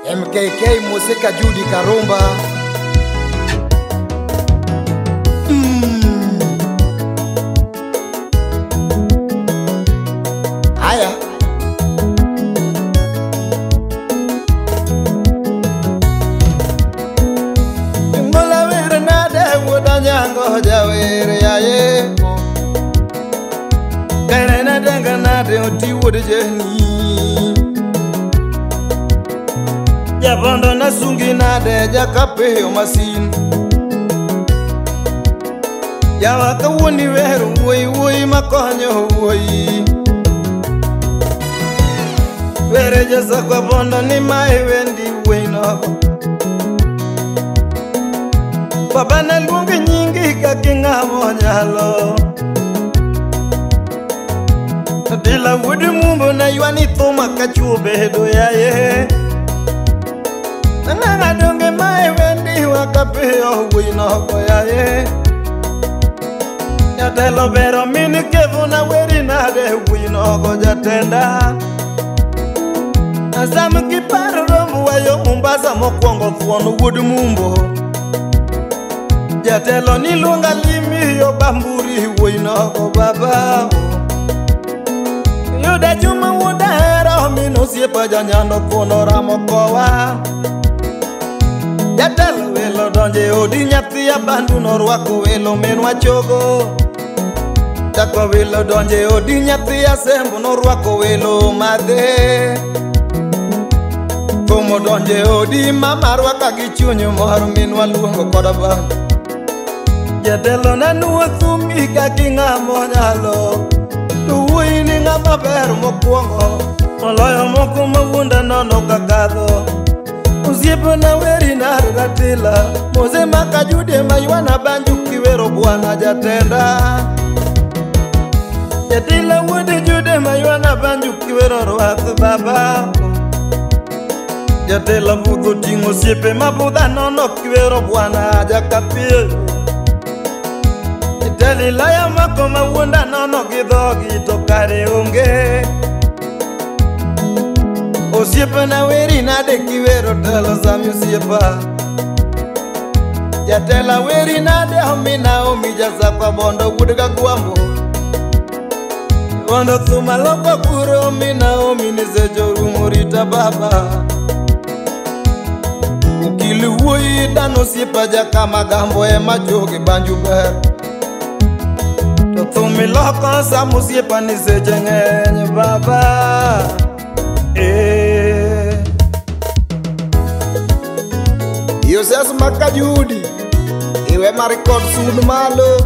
MKK Musika Judy Karumba. Haya. Ngola were nade wuoda nyango jawere yaye. Kere nade nade oti wuod jeni. Jabondo na sungi nade jakapeyo masin. Yawa kawuoni wero wuoyi wuoyi makonyo wuoyi. Were jasakwa bondo ni mae wendi wuoyi no. Baba ne luongi nyingi kaka ng'amo nyalo. Dila wuod mumbo na ywani thuma kachuo bedo yaye. Nanga donge mae wendi wakapiyo wuoyi nogo yaye. Jatelo bero min kevo na weri nade wuoyi nogo jatenda. Azam kiparo romo wayo Mombasa mokwongo thuon wuod mumbo. Jatelo niluonga limi yo bamburi wuoyi nogo baba. Yuda Juma wuod Ahero min osiepa janyando thuon oramo kowa. Jatelo welo donje odi nyathi abandu norwako welo minwa chogo. Chako welo donje odi nyathi asembo norwako welo madhe. Thumo donje odi mama rwaka gi chuny mor minwa luongo koda ba. Jatelo nanuo thumi kaka ng'amo nyalo. To wuoyi ni ng'ama ber mokwongo moloyo moko mawuonda nono kakadho. Osiepena weri nade ratila Mose makajude maywana banju kiwero bwana jatenda. Jatila wuod Jude maywana banju kiwero rwath baba. Jatela budho ting'o osiepe mabudha nono kiwero bwana jakapie. Jateli laya mako mawuonda nono gi dhogi to kare onge. Osiepena weri nade kiwero telo sami osiepa. Jatela weri nade omina omi jasakwa bondo wuod Kagwambo. Bondo thuma loko kuro omina omi ni seche orumo rita baba. Okil wuoyi dhano osiepa jakamagambo ema jogi banju ber. To thum iloko sama osiepa ni seche ng'eny baba. Yoses Makajudi, iwe marikod sud malo.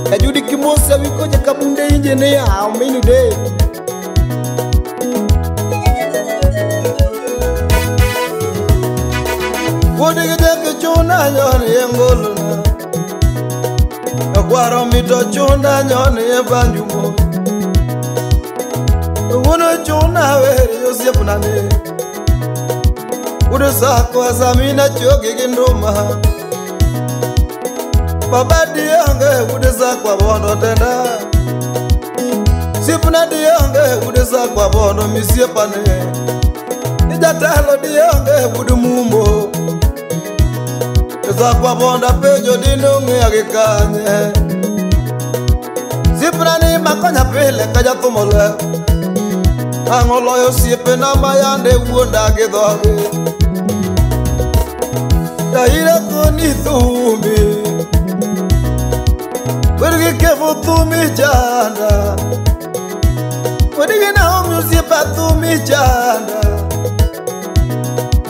Kajudi kimosa wiko jakabunde engineer how many day. Wuod gi jake chuna nyoni e ngolona. Okwaro mito chuna nyoni e banju mo. Wuono chuna weri osiepna ne. Wuod sakwa samina chogi gi nduma. Baba dionge wuod sakwa bondo tenda. Siepna dionge wuod sakwa bondo misiepane. Jatelo dionge wuod mumbo. Sakwa bonda penjo dinong'eya gi kanye. Siepna ni makonya pile ka jathumo lew. Ang' oloyo osiepena mayande wuonda gi dhogi. Taira koni thumi wergi kevo thumi chanda. Wergi Naomi osiepa thumi chanda.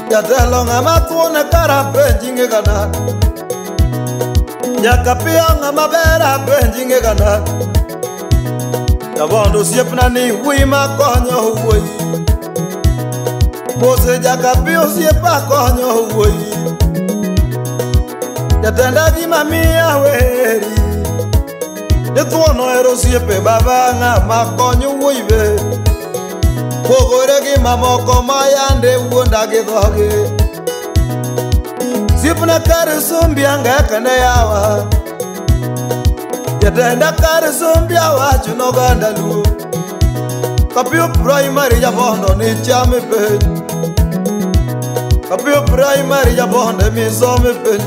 Jatelo ng'ama thuone kara penj ing'e ga nade. Jakapiyo ng'ama ber apenj ing'e ga nade. Jabondo osiepna ni wuoyi makonyo wuoyi. Mose jakapiyo osiepa konyo wuoyi. Jatenda gima miya weri. Ithuon ohero osiepe baba ng'ama konyo wuoyi be. Pogore gi mamoko mayande wuonda gi dhogi. Siepna kar sombi angeka ne yawa. Jatenda kar sombi awacho noganda luo. Kapio primary jabondo ni chame piny. Kapio primary jabondo mi some piny.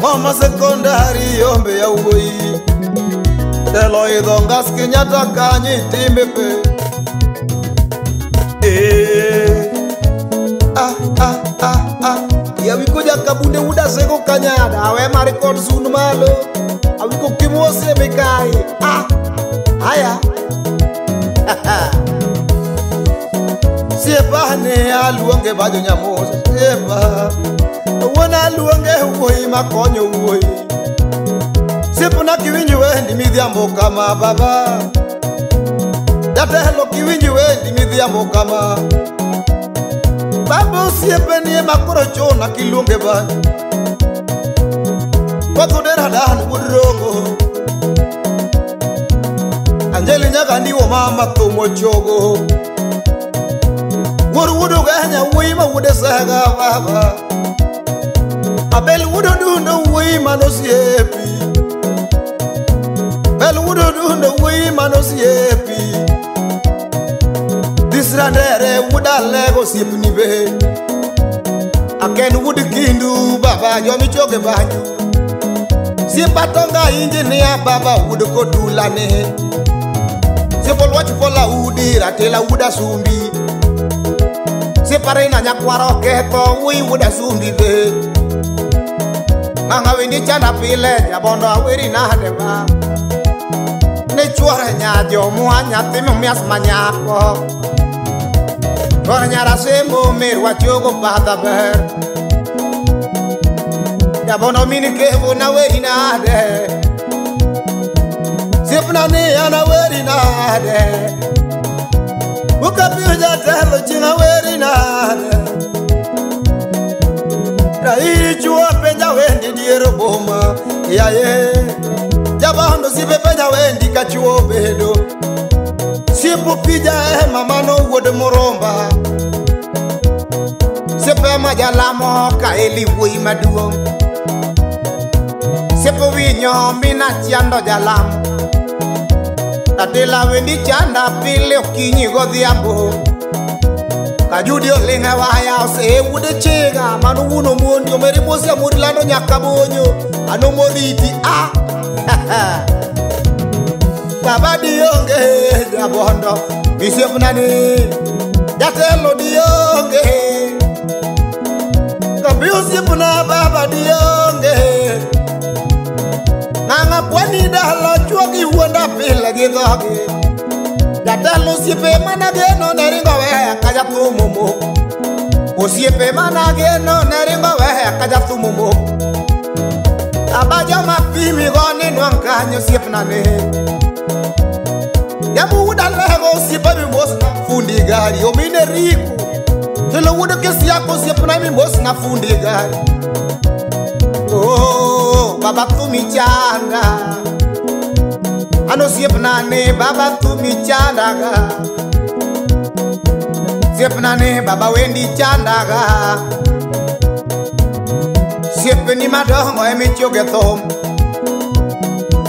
Mama secondary yombe ya wuoyi. Telo idho ngas Kenyatta kanyi timbe piny. Ah ah ah ah. Awiko jakabunde wuda sego kanyada. Awe mari kod sun malo. Awiko kimose mikai. Ah. Haya. Siepa ne aluonge bajo nyamoso. Siepa wuon aluonge wuoyi makonyo wuoyi. Siepna kiwinj wendi midhiambo kama baba. Jatelo kiwinj wendi midhiambo kama. Baba osiepe ni ema koro chuna kiluonge banyo. Koth odera dan wuod Rongo. Anjeli nyaka ndiwo mama thumo chogo. Wuor wuod Ugenya wuoyi ma wuode Sega baba. Abel wuod Odundo wuoyi manosiepi. Bel wuod Odundo wuoyi manosiepi. Disrandere wuod Alego osiepni be. Aken wuod Kindu baba jomichoge banyo. Siepa Tonga injinia baba wuod Kotulane. Siepa Lwach Pola udi Ratela wuod Asumbi. Siepa Reina nyakwaro ketho wuoyi wuod Asumbi be. Ng'ang'a wendi chanda pile jabondo aweri nade ba. Ne chuore nyajo mwa nyathi mumias manyako. Chuore nyara semo merwa chogo padha ber. Jabondo min kevo na weri nade. Siepna ni ana weri nade. Ukapio jatelo chieng' aweri nade. Rairi chuo penja wendi dier boma. Yaye. Jabondo siepe penja wendi ka chuo bedo. Siepo pija ema mano wuod Murumba. Siepe ma jalamo ka Eli wuoyi maduong'. Siepo winyo mina chando jalamo. Tatela wendi chanda pile okinyi godhiambo. Kajudi oling' e waya ose wuod Chiga mano wuon Omondi omeri mosi amuri lando nyaka bonyo ano moriti ah. Baba dionge jabondo misiepna ni jatelo dionge. Kabi osiepna baba dionge. Ng'ang'a kwani dala chuogi wuonda pile gi dhogi. Jatelo osiepe manageno ne ringo weya ka jathumo moko. Osiepe manageno ne ringo weya ka jathumo moko. Aba joma pimi go ni nwang' kanyo osiepna ne. Yamu wuod Alego osiepa mimosna fundi gari omine Riku. Telo wuod Kesiako osiepna mimosna fundi gari. Oh, baba thumi chanda. Ano osiepna ne baba thumi chanda ga. Osiepna ne baba wendi chanda ga. Osiepni madongo emichoge thum.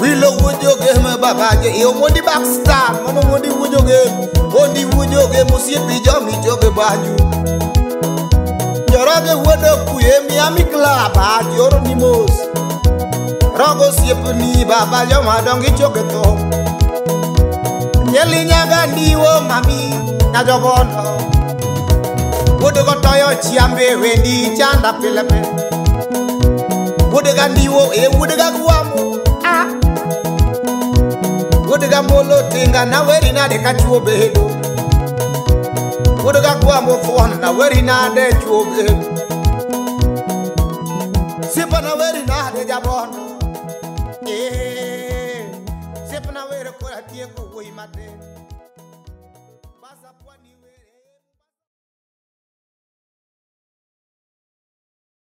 Wilo wuojoge me baba je e Omondi Baxter mano Omondi wuojoge. Omondi wuojoge mosiepi jomichoge banyu. Njoroge wuod Okuye Miami Club ajoro ni mos. Rogo osiepni baba jomadongo ichoge thum. Nyeli nyaga ndiwo mami na jobondo. Wuod Gotoyo chiambe wendi chanda pile pile. Wuod ga ndiwo e wuod ga gwamo. Ah. Wuod ga molo tinga na weri nade ka chuo bedo. Wuod ga gwamo thuon na weri nade chuo bedo. Siepa na weri nade jabondo. Eh. Siepna weri kora tieko wuoyi matin. Basa pwani.